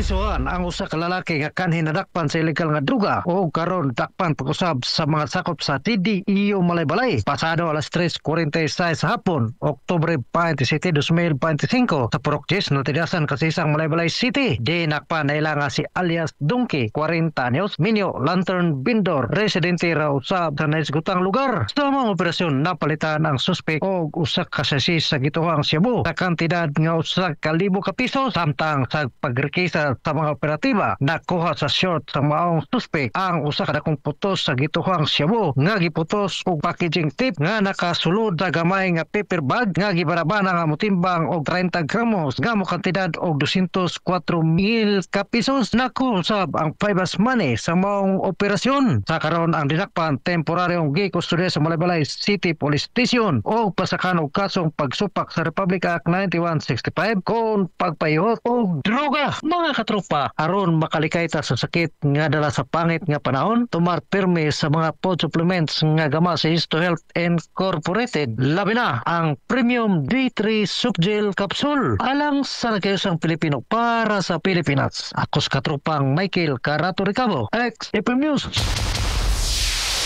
Isuhan ang usa ka lalaki nga kanhi nadakpan sa ilegal nga druga o karon dakpan pag-usab sa mga sakop sa TDEU Malaybalay pasado alas 3:46 sa hapon, Oktubre 27, 2025, sa Purok 10, Natidasan, Kasisang, Malaybalay City. Dinakpan nila nga si alias Donkey, 40 anyos, minyo, lantern vendor, residente raw usab sa naisgutang lugar. Sa mga operasyon, napalitan ang suspek og usa ka sachet sa gituhang shabu sa kantidad nga 1,000 ka piso, samtang sa pagrekisa sa mga operatiba, nakuha sa short sa maong suspek ang usa ka dakong putos sa gituhang shabu nga giputos og packaging tape nga nakasulod sa gamay nga paper bag nga gibarabana nga motimbang og 30 gramos nga mo kantidad og 204 mil ka pesos. Nakuha usab ang 5 money sa maong operasyon. Sa karon, ang dinakpan temporaryong gikustodiya sa Malaybalay City Police Station o pasakan og kasong pagsupak sa Republic Act 9165 kon pagpayuhot og droga. Mga katropa, aron makalikay ta sa sakit nga dala sa pangit nga panahon, tumar pirmi sa mga food supplements nga gama sa Histo Health Incorporated. Labi na ang Premium D3 Softgel Capsule. Alang sa nagkayusang Pilipino, para sa Pilipinas. Ako sa katropang Michael Carato Ricabo, XFM News.